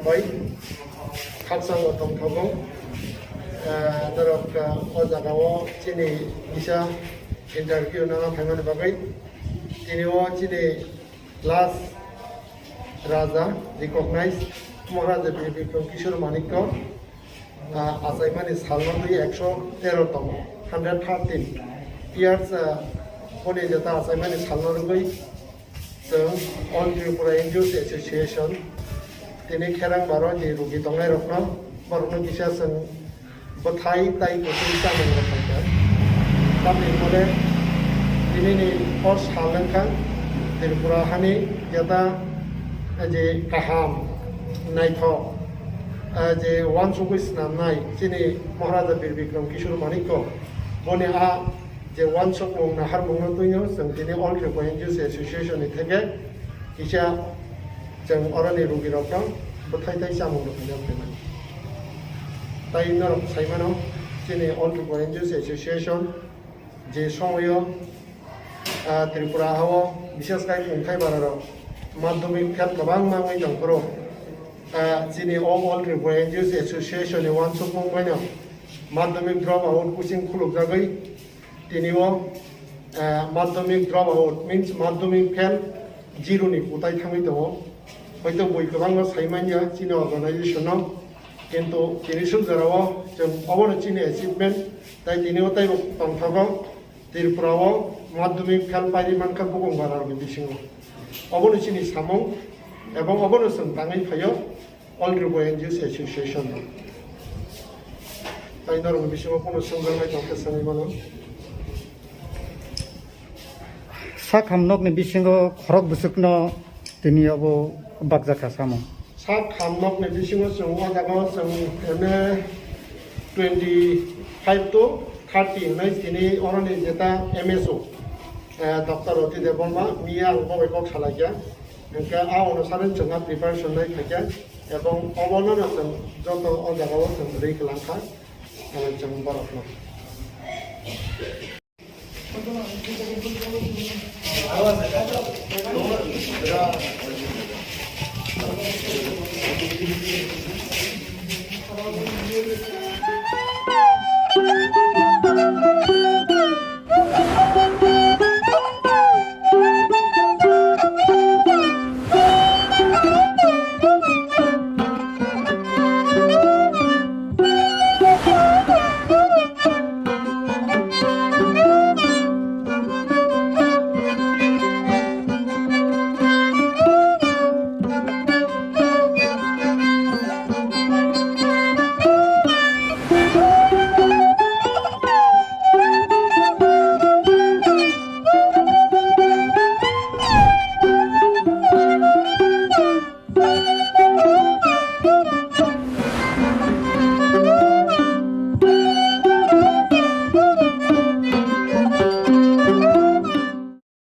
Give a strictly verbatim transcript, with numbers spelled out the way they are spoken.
Bai, khakchangbo tongthogo. Ah, norok, ah, o jagao chini kisa interview nana phaimani bagwi. Tini o chini last Raja, recognized Maharaja Bir Bikram Kishore Manikya, ah, achaimani salno twi ekso tero tong, hundred thirteen years, ah, boni jeta achaimani salno rwgwi chwng All Tripura N G Os Association tini kherang baro ni rugi tongnairokno, borokno kisa chwng bwthai tai kwchwi chamung rok khaikha. Tamni hwnmale tinini hor sal wngkha Tripura hani jeta je kaham, naithok, ah, je uansugwi snamnai chini Maharaja Bir Bikram Kishore Manikya boni a je uansukmung naharmungno twino chwng tini All Tripura N G Os Association ni theke kisa chwng oroni rugirokno bwthai tai chamung rok khaina phaimani. Tai norok saimano, chini All Tripura N G Os Association je somoyo, ah, Tripura hao, bises khai Mungthai Bara rok madhyamik fail kwbangma wngwi tongphuru, ah, chini o All Tripura N G Os Association ni uansukmung baino madhyamik drop out coaching khulukjagwi tini o, ah, madhyamik drop out means madhyamik fail, zero ni kutai thangwi tongo. Hoito bui kwbangma sai manya chini organization no, kintu tini suk jora o chwng obono chini achievement, tai tini o taibo tongthogo Tripura o madhyamik fail pairi mankha bukung bara rokni bisingo. Obono chini samung, ebong obono chwng tangwi phaio All Tripura N G Os Association no. Tai norokni bisingo kuno swngjaknai tongkhe swngwi mano. Sak hamnokni bisingo khorok bwswkno tini obo bakjakha samung. Sak hamnokni bisingo chwng o jaga o chwng M A twenty five to thirty hwnwi tini oroni jeta M S O, eh, Doctor Roti Debbarma miya ang bo bai kok salaikha. Hwnkhe a onusare chwng a preparation nai khaikha ebong obono no chwng joto o jaga o chwng rwi kwlangkha, eh, chwng borokno.